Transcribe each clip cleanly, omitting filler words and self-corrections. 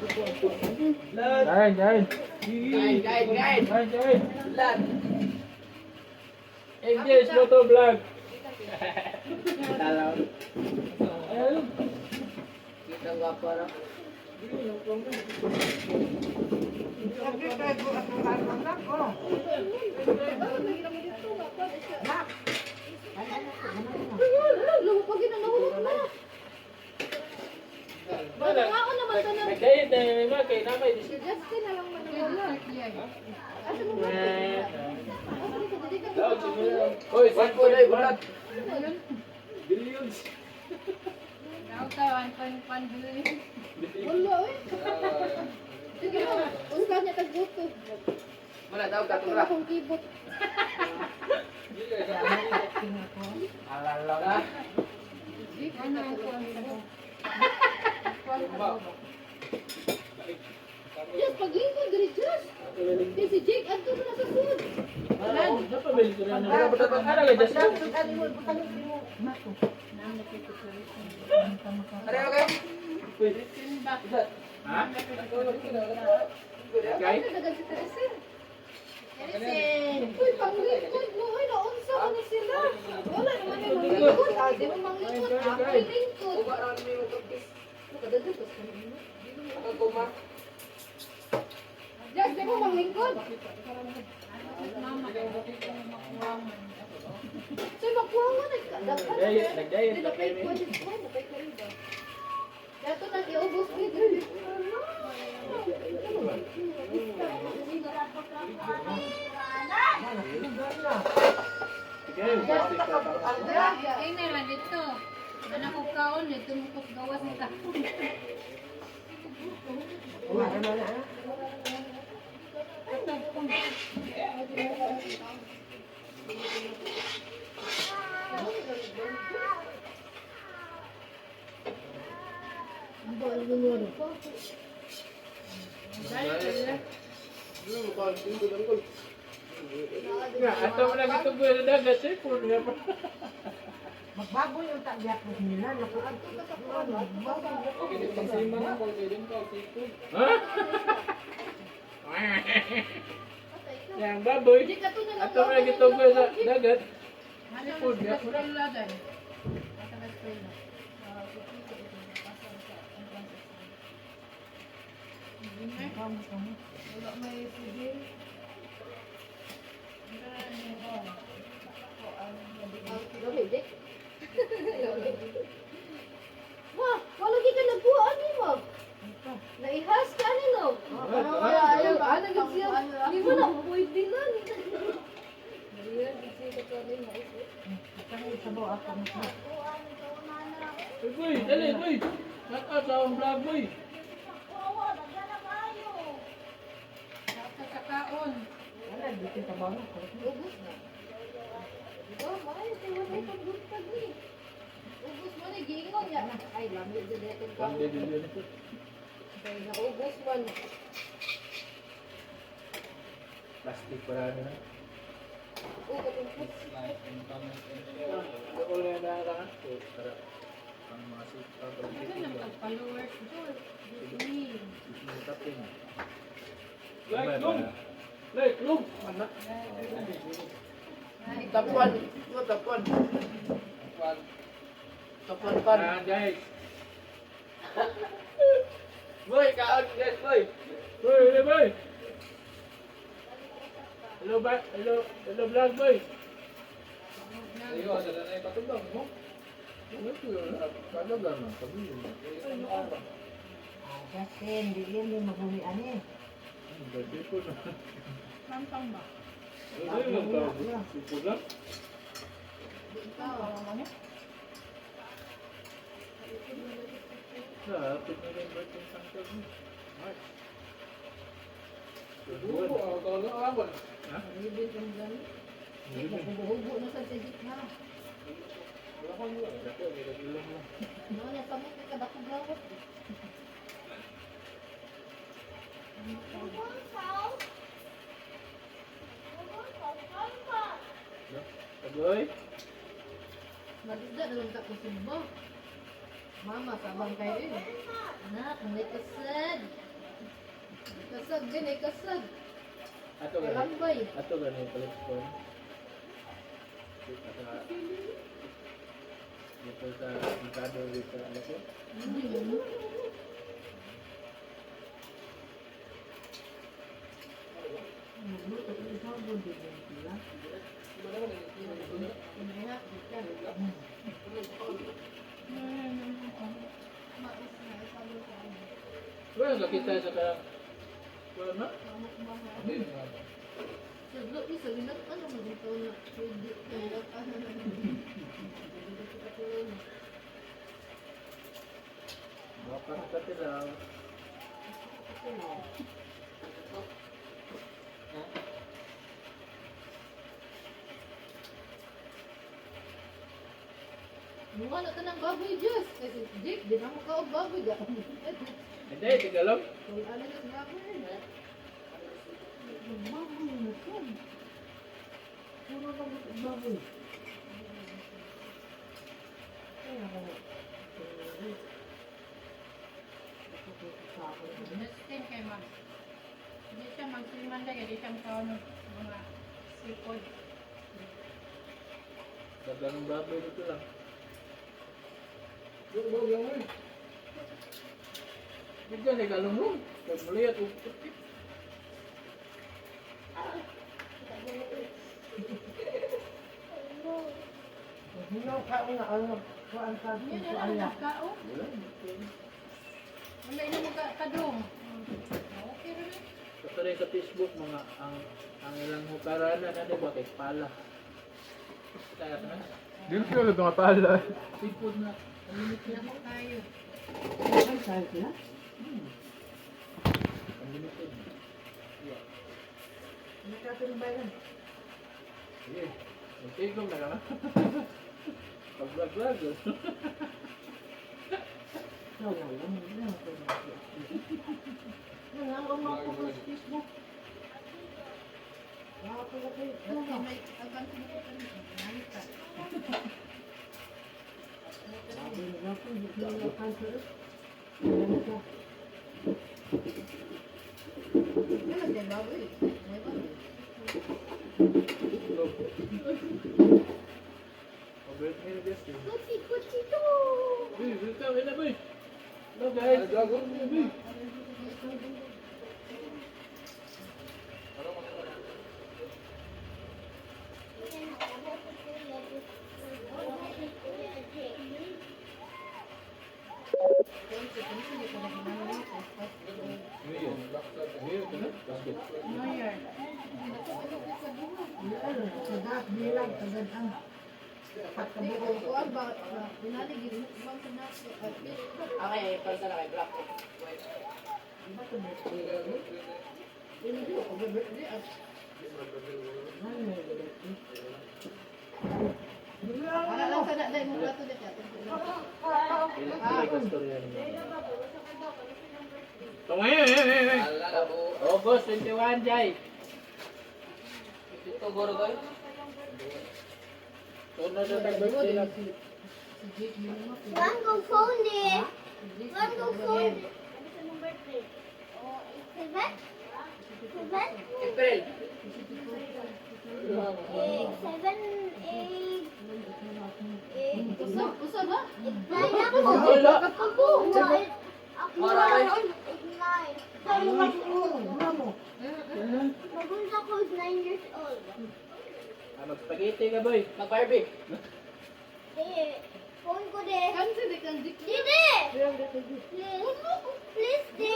Kain, kain. Kain, kain, kain. Kain, kain. Lan. MJ's Moto Vlog. Talaw. Ayun. Kitang gwapo na. Lumupag yun ang nahulog na. Nangaon naman ka na. Nagdayet na yung mga kay namay. Si Justin na lang manawala. Asa mo ba? Asa dito? Dito ka dito. Hoy, One po na bulat. Billions. Daw tayo, 1.1 billion. Wala eh. Sige mo. Unsa niya tagbuto. Wala daw Ako katura. na akong kibot. Alala. Ano ang kuwan? Just paglingkod diri just. Di si Jake adto na sa sud. Napabili ko na. Ano ka, Justin? Pareho kayo? Ha? Okay. Ano dagan si Teresa? Uy, panglingkod mo. Uy, naunsa man ni sila. Wala naman yung manglingkod. Ah, di mo manglingkod. Ako yung lingkod. Uba ra ni mo tugis. Makadagdag ka sa kanila. Ang kuma. Just, di mo manglingkod. Mama, makuha man. So, makuha mo nagkadaghan. Nag-diet, nag-diet Di na na pay kayo. ko, di ko, na pay ko rin ba? Dato nang iubos ni Okay, Ay, na dito. Ano ko kaon, dito mo ko gawas ni kaon. Nga, ato mo lang ituboy sa dagat, eh. Puro nga pa. Magbago yung tagyapos nila. Naku, Ha? Yang baboy. Di ka to na Ato mo lang ituboy sa dagat. Ano Food, ang yeah. eskwela din? Asa ka eskwela? Wala may sige. Dali, Jake. Wah, wala di ka nagkuha ani mo. Naihas ka ani no. Ayaw, ano gid siya. Di mo na pwede na. Uy, boy, dali, boy. Shout out sa akong vlog, boy. Sa sa kaon. Wala, dito sa bawa. Ubus na. Diba, maayo kay wala kang buntag ni. Ubus mo ni giingon niya. Ay, lami jud itong kaon. Kay naubos man. Plastic para na. O katong put. Ako lang na lang. Para ang mga sita Ano nang tag-followers, Jol? Disney. Like lum. Like lum. Anak. Top 1. Top 1. Top 1 pan. Ah, guys. Boy, kaon guys, boy. Boy, hello, boy. Hello, ba? Hello, hello, vlog, boy. Ayo, sala na ipatubang mo. Ah, Justin, di yan din mabuhian eh. Pampang ba? Libid ang gani. Hubo na sa si Jake ha. No, na samot kay kadakog lawat. Boy. Magisda na lang ta ko sumba. Mama, sabang kayo eh. Anak, may kasad. Kasag din ay kasag. Ato gani. Kalambay. Ato gani palit ko. Dito sa Merkado dito sa ano ko. Magluto ko isang bundi din sila. Wala nakita sa ka. Wala na. Hindi na. Sadlo isa ginag ano mo dito na pwede kaya ano na. Baka sa tilaw. Bunga na tanang baboy Diyos. Kasi Jake, di na mo ka og baboy ga. Hindi, tigalom. Kung ano na baboy. Baboy mo ko. Puro lang baboy. Kaya ako. Justin kay mag. Di siya magsilman lagi, di siya makaon ng mga seafood. Dagang baboy dito lang. Yung bawang yung eh. Bigyan ni galong ron. Pag muliyat, upit. Hinaw ka nga ano, kuan ka, Hindi na kuan lang na. nagkao. Wala. Wala ina mo ka kadong. Okay ra na. Basta rin sa Facebook, mga ang ilang hukarana na di ba kay pala. Kaya na. Di ko sila mga pala. Seafood na. Unlimited. Nako tayo. Ay, sabi sila. Unlimited. Yeah. Nagkatuloy yan. Sige. Magtigom na ka na. Pag-vlog-vlog. Wala lang, wala lang. Wala lang ang mga sa Facebook. Wala ko sa Facebook. Kasi may abang sinukutan. Nangit ka. Sabi nila ko, hindi ko na cancer. Wala ka. Wala din baboy. May baboy. Mabait ni Justin. Kuti kuti to. Uy, welcome ina boy. Hello guys. Boy. New Year. New Year ka na? Basket. New Year. Ano, sagat, bilang, sagad ang pagkabuo. Kuan ba pinaligid mo sa nato. Okay, para sa kay black. White. Di ba ito birthday? Hindi ko birthday. Ano yung birthday? Wala lang sa dai mo plato dito. Pila ka storya niyo. Tungayo, eh, eh, eh. Alala mo. August 21, Jai. Ito goro tayo. So, na sa birthday lang. Si Jake yun mo. One go phone there. One go phone. Seven? Seven? April. Eight, seven, eight, eight, Usa usa ba? eight, nine ako. Wala. Ako. Eight, ako. Eight, nine. Mamo, Magunta ko is 9 years old. Ah, mag-spaghetti ka, boy. Mag-barbie. Eh, phone ko de. Kansi de kan Jake. Dide! Please. Please, de.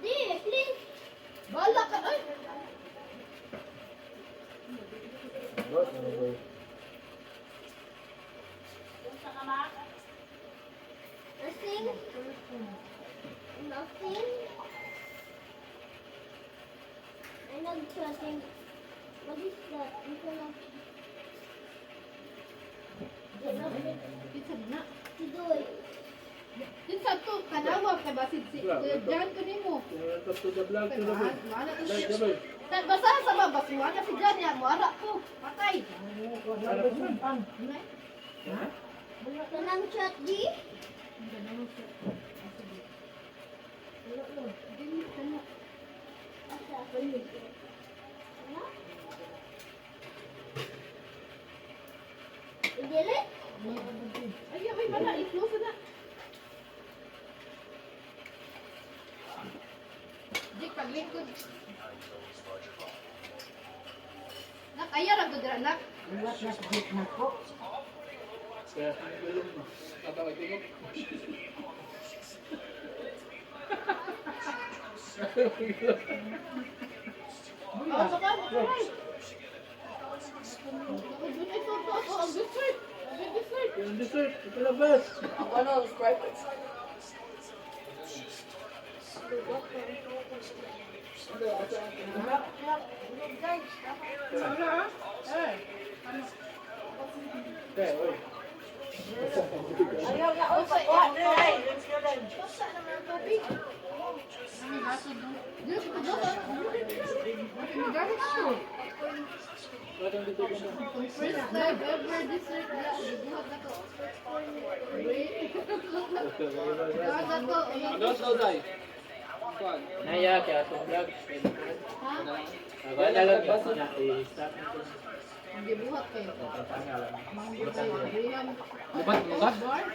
De, please. Bala ka ay. Boss, ano, boy? Nothing. Nothing. I nag-chatting. What is that? Ito na. Kinsa na? Tudoy. Kinsa to kanawa kay basid si Kuya Jan ko nimo. Welcome to the vlog, Kay to the boy. maana to Vlog, siya. the boy. Ta basa sa ba basuhan na si Jan ya moara ko. Patay. ano, Nay. Kanang chat di? Dili kana. Ano? Idili? Ay, ay, wala. I-close na. Jik, paglingkod. Nak, ayaw lang to dira, nak. Liwat na sa jeep na ko. Kaya ang gulong mo. Tatawag tingog. Oh, baka, baka. Ako, dun ay toto ako. Ang dessert. Ang dessert. Yung dessert, ipalabas. Ang ano, Sprite. Wala ah. Eh. Ano? Kaya, oy. Ayaw na, oy, pakuha na ay. Basta naman ang tubig. Ang gaso doon. Diyos ko, Diyos. Ang garlic soup. Bakit ang dessert mo? First time ever dessert na. Gibuhat na ko. Wait. Gibuhat na ko. Ano daw day? Kuan. Naya, kaya itong vlog. Ha? Wala lang yun. Na, i-stop nito. Ang gibuhat kayo. Tatanga lang. Ay, Graham. Lubat mo ka? Bar?